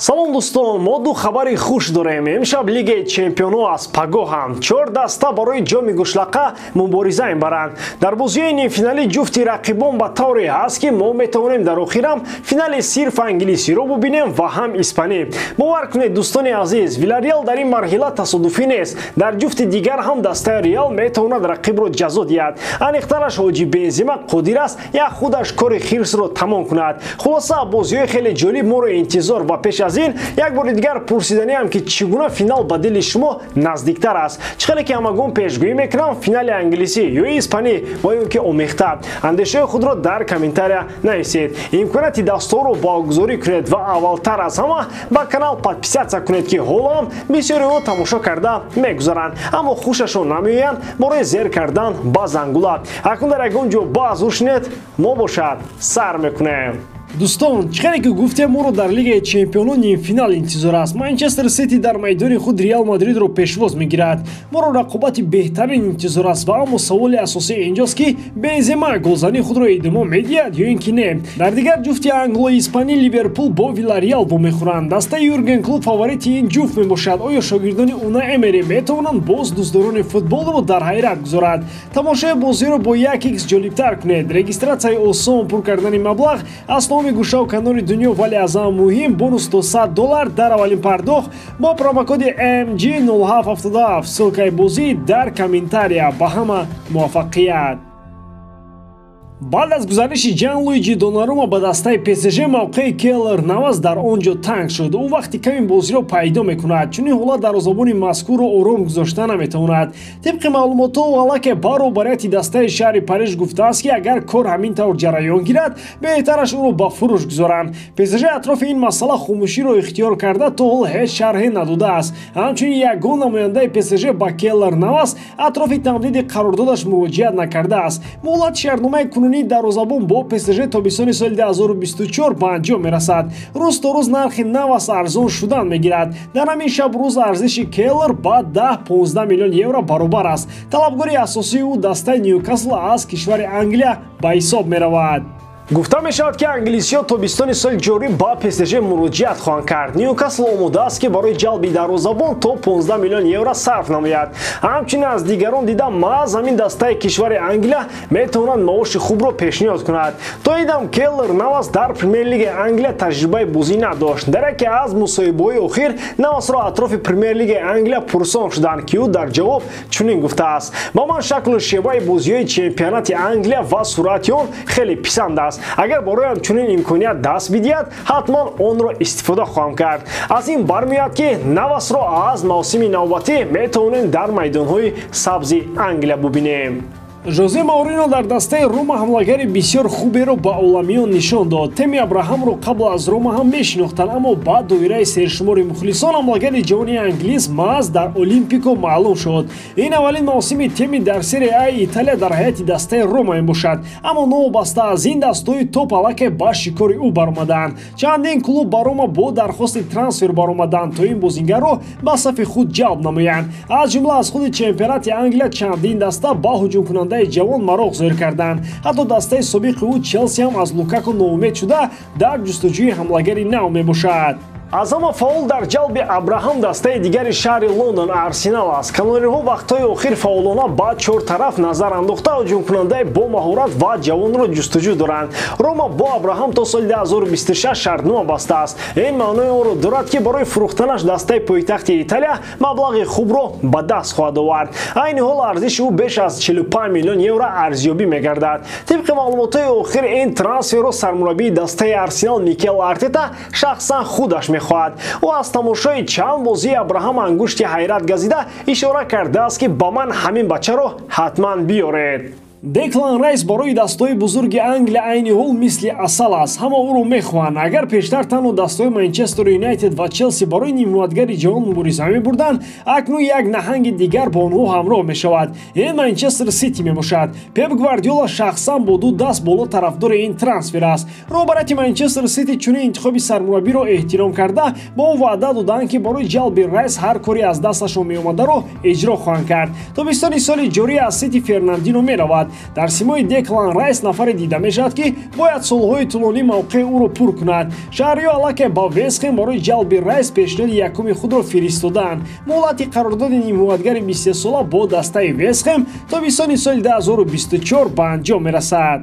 Салом дӯстон, мо ду хабари хуш дорем. Имшаб Лигаи Чемпионҳо аз пагоҳам. Чор даста барои ҷоми гӯшлақа мубориза мебаранд. Дар бозиҳои нимфиналӣ ҷуфти рақибон ба тавре ҳаст, ки мо метавонем дар охирам финали сирф англисиро бубинем ва ҳам испанӣ. Бовар кунед, дӯстони азиз, Вилареал дар ин марҳила тасодуфӣ нест. Дар ҷуфти дигар ҳам дастаи Реал метавонад рақибро ҷазо диҳад. Аниқтараш, Ҳоҷи Бензима қодир аст як худаш кори хирсро тамом кунад. Хулоса, бозиҳои хеле ҷолиб моро интизор ва пеш аз ин як бори дигар пурсиданиам, ки чӣ гуна финал ба дили шумо наздиктар аст. Чӣ хеле ки ҳамагон пешгӯӣ мекунам, финали англисӣ ё испанӣ ва ё ки омехта. Андешаи худро дар комментария нависед. Имконияти дастҳоро баҳогузорӣ кунед ва аввалтар аз ҳама ба канал подписаться кунед, ки ҳоло ҳам бисёриҳо тамошо карда мегузаранд, аммо хушашон намеоянд барои зер кардан ба зангула. Акнун дар ягон ҷо баъз ушнед, мо бошад сар мекунем. Дӯстон, чӣ хеле ки гуфтем, моро дар Лигаи Чемпионон нимфинал интизор аст. Манчестер Сити дар майдони худ Реал Мадридро пешвоз мегирад. Моро рақобати беҳтарин интизор аст ва аммо саволи асосӣ инҷост, ки Бензема голзании худро идома медиҳад ё ин ки не. Дар дигар ҷуфти англо-испанӣ Ливерпул бо Вилареал вомехӯранд. Дастаи Юрген Клоп фаворити ин ҷуфт мебошад. Оё шогирдони Уна Эмери метавонанд боз дӯстдорони футболро дар ҳайрат гузорад? Тамошои бозиро бо як икс ҷолибтар кунед. Регистратсияи осон, пур кардани маблағ аз тамоми гӯшаву канори дунё, вале аз ҳама муҳим бонус то $100 дар аввалин пардохт бо промокоди MG0777. Ссылкаи бозӣ дар комментария. Ба ҳама муваффақият! Баъд аз гузариши Ҷан Луиҷи Донарума ба дастаи ПСЖ, мавқеи Келлер Навас дар он ҷо танг шуд. Ӯ вақти ками бозиро пайдо мекунад. Чунин ҳолат дарвозабони мазкурро ором гузошта наметавонад. Тибқи маълумотҳо, ӯ аллакай ба роҳбарияти дастаи шаҳри Париж гуфтааст, ки агар кор ҳамин тавр ҷараён гирад, беҳтараш ӯро ба фурӯш гузоранд. ПСЖ атрофи ин масъала хомӯширо ихтиёр карда, то ҳол ҳеҷ шарҳе надодааст. Ҳамчунин ягон намояндаи ПСЖ ба Келлер Навас атрофи тамдиди қарордодаш муроҷиат накардааст. Муҳлати шартномаи кунунии дарвозабон бо ПСЖ тобистони соли 2024 ба анҷом мерасад. Рӯз то рӯз нархи Навас арзон шудан мегирад. Дар ҳамин шаб рӯз арзиши Келлер ба 10-15 миллион евро баробар аст. Талабгори асосии ӯ дастаи Ньюкасл аз кишвари Англия ба ҳисоб меравад. Гуфта мешавад, ки англисиҳо тобистони соли ҷорӣ ба ПСЖ муроҷиат хоҳанд кард. Ньюкасл омода аст, ки барои ҷалби дарвозабон то 15 миллион евро сарф намояд. Ҳамчунин аз дигарон дида маҳз ҳамин дастаи кишвари Англия метавонад маоши хубро пешниҳод кунад. То ин дам Келлер Навас дар Премер-лигаи Англия таҷрибаи бозӣ надошт. Дар яке аз мусоҳибаҳои охир Навасро атрофи Премер-лигаи Англия пурсон шуданд, ки ӯ дар ҷавоб чунин гуфтааст: ба ман шаклу шеваи бозиҳои чемпионати Англия ва суръати он хеле писанд аст. Агар бароям чунин имконият даст бидиҳад, ҳатман онро истифода хоҳам кард. Аз ин бармеояд, ки Навасро аз мавсими навбатӣ метавонем дар майдонҳои сабзи Англия бубинем. Жозе Маурино дар дастаи Рома ҳамлагари бисёр хуберо ба оламиён нишон дод. Теми Абраҳамро қабл аз Рома ҳам мешинохтанд, аммо ба доираи сершумори мухлисон ҳамлагари ҷавони англис маҳз дар Олимпико маълум шуд. Ин аввалин мавсими Теми дар Серия Аи Италия дар ҳайати дастаи Рома мебошад, аммо новобаста аз ин дастҳои топ аллакай ба шикори ӯ баромаданд. Чандин клуб ба Рома бо дархости трансфер баромаданд, то ин бозингарро ба сафи худ ҷалб намоянд. Аз ҷумла аз худи чемпионати Англия чандин даста ба ҳуҷумкунанда ҷавон мароқ зоҳир карданд. Ҳатто дастаи собиқи ӯ Челси ҳам аз Лукаку ноумед шуда, дар ҷустуҷӯи ҳамлагари нав мебошад. Аз ҳама фаъол дар ҷалби Абраҳам дастаи дигари шаҳри Лондон Арсенал аст. Канориҳо вақтҳои охир фаъолона ба чор тараф назар андохта, ҳуҷумкунандаи бо маҳорат ва ҷавонро ҷустуҷӯ доранд. Рома бо Абраҳам то соли 2026 шартнома бастааст. Ин маънои онро дорад, ки барои фурӯхтанаш дастаи пойтахти Италия маблағи хубро ба даст хоҳад овард. Айни ҳол арзиши ӯ беш аз 45 миллион евро арзёбӣ мегардад. Тибқи маълумотҳои охир, ин трансферро сармураббии дастаи Арсенал Микел Артета шахсан худаш мехоҳад. Ӯ аз тамошои чанд бозии Абраҳам ангушти ҳайрат газида ишора кардааст, ки ба ман ҳамин бачаро ҳатман биёред. Деклан Райс барои дастҳои бузурги Англия айни ҳол мисли асал аст. Ҳама ӯро мехоҳанд. Агар пештар танҳо дастҳои Манчестер Юнайтед ва Челси барои нимҳимоятгари ҷавон мубориза мебурданд, акнун як наҳанги дигар бо онҳо ҳамроҳ мешавад. Ин Манчестер Сити мебошад. Пеп Гвардиола шахсан бо ду даст боло тарафдори ин трансфер аст. Роҳбарияти Манчестер Сити чунин интихоби сармураббиро эҳтиром карда, ба ӯ ваъда доданд, ки барои ҷалби Райс ҳар кори аз дасташон меомадаро иҷро хоҳанд кард. Тобистони соли ҷорӣ аз Сити Фернандино меравад. Дар симои Деклан Райс нафаре дида мешавад, ки бояд солҳои тӯлонӣ мавқеи ӯро пур кунад. Шаҳриё аллакай ба Вестхэм барои ҷалби Райс пешниҳоди якуми худро фиристоданд. Муҳлати қарордоди нимҳимоятгари 23сола бо дастаи Вестхэм тобистони соли 2024 ба анҷом мерасад.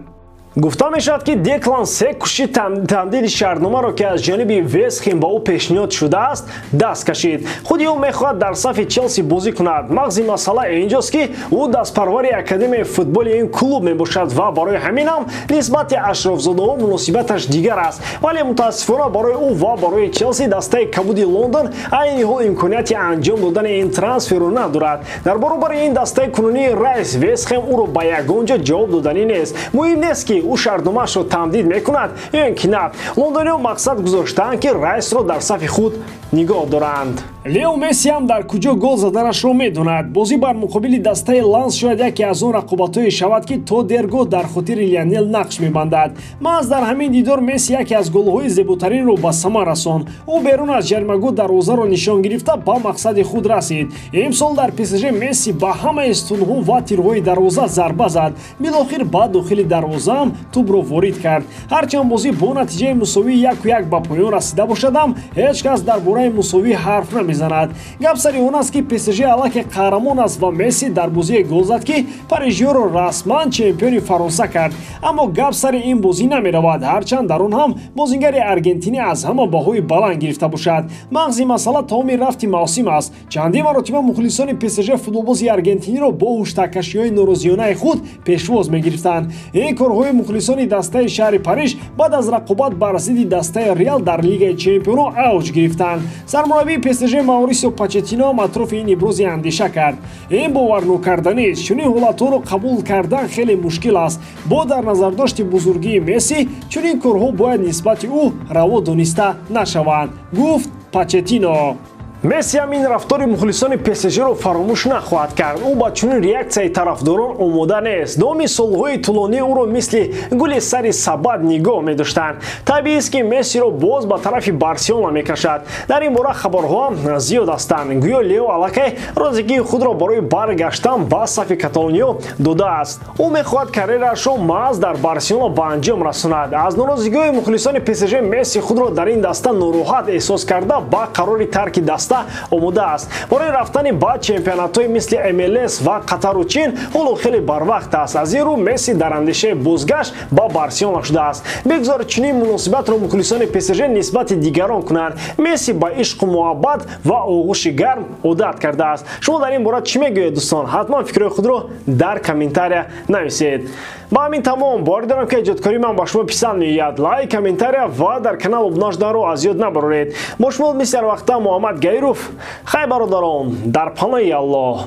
Гуфта мешавад, ки Деклан се кӯшиши тамдиди шартномаро, ки аз ҷониби Вестхэм ба ӯ пешниҳод шудааст, даст кашид. Худи ӯ мехоҳад дар сафи Челси бозӣ кунад. Мағзи масъала инҷост, ки ӯ дастпарвари академияи футболи ин клуб мебошад ва барои ҳамин ҳам нисбати ашрофзодаҳо муносибаташ дигар аст. Вале мутаассифона барои ӯ ва барои Челси дастаи кабуди Лондон айни ҳол имконияти анҷом додани ин трансферро надорад. Дар баробари ин дастаи кунунии Райс Вестхэм ӯро ба ягон ҷо ҷавоб доданӣ нест. Муҳим нест, ки ӯ шартномаашро тамдид мекунад ё ин ки на. Лондониҳо мақсад гузоштаанд, ки Райсро дар сафи худ нигоҳ доранд. Лео Месси ҳам дар куҷо гол заданашро медонад. Бозӣ бар муқобили дастаи Ланс шояд яке аз он рақобатҳое шавад, ки то дергоҳ дар хотири Лионел нақш мебандад. Маҳз дар ҳамин дидор Месси яке аз голҳои зеботаринро ба самар расонд. Ӯ берун аз ҷаримагоҳ дарвозаро нишон гирифта ба мақсади худ расид. Имсол дар ПСЖ Месси ба ҳамаи сутунҳо ва тирҳои дарвоза зарба зад. Билохир ба дохили дарвозаам тӯбро ворид кард. Ҳарчанд бозӣ бо натиҷаи мусовии 1-1 ба поён расида бошадам, ҳеҷ кас дар бораи мусовӣ ҳарф намезанад. Гап сари он аст, ки ПСЖ аллакай қаҳрамон аст ва Месси дар бозие гол зад, ки парижиёро расман чемпиони Фаронса кард. Аммо гап сари ин бозӣ намеравад, ҳарчанд дар он ҳам бозингари аргентинӣ аз ҳама баҳои баланд гирифта бошад. Мағзи масъала тамоми рафти мавсим аст. Чандин маротиба мухлисони ПСЖ футболбози аргентиниро бо ҳуштаккашиҳои норозиёнаи худ пешвоз мегирифтанд. Ин корҳои мухлисони дастаи шаҳри Париж баъд аз рақобат бар зидди дастаи Реал дар Лигаи чемпионҳо авҷ гирифтанд. Сармураббии ПСЖ Маурисио Почеттино ҳам атрофи ин ибрози андеша кард. Ин боварнокарданист. Чунин ҳолатҳоро қабул кардан хеле мушкил аст. Бо дар назардошти бузургии Месси чунин корҳо бояд нисбати ӯ раво дониста нашаванд, гуфт Почеттино. Месси ҳам ин рафтори мухлисони ПСЖ-ро фаромӯш нахоҳад кард. Ӯ ба чунин реаксияи тарафдорон омода нест. Давоми солҳои тӯлонӣ ӯро мисли гули сари сабад нигоҳ медоштанд. Табиист, ки Мессиро боз ба тарафи Барселона мекашад. Дар ин бора хабарҳо зиёд ҳастанд. Гӯё Лео аллакай розигии худро барои баргаштан ба сафи каталониё додааст. Ӯ мехоҳад карьераашро маҳз дар Барселона ба анҷом расонад. Аз норозигиҳои мухлисони ПСЖ Месси худро дар ин даста нороҳат эҳсос карда ба қарори тарки даста омода аст. Барои рафтани ба чемпионатҳои мисли МЛС ва Қатару Чин ҳоло хеле барвақт аст. Аз ин рӯ Месси дар андешаи бозгашт ба Барселона шудааст. Бигзор чунин муносибатро мухлисони ПСЖ нисбати дигарон кунанд. Месси ба ишқу муҳаббат ва оғӯши гарм одат кардааст. Шумо дар ин бора чӣ мегӯед, дӯстон? Ҳатман фикрҳои худро дар комментария нависед. Ба ҳамин тамом. Боварӣ дорам, ки эҷодкории ман ба шумо писанд меояд. Лайк, комментария ва дар канал обуна шуданро аз ёд набароред. Бо шумо мисли ҳар вақта Муҳаммад Гаиров. Хай, бародарон, дар паноҳи Аллоҳ.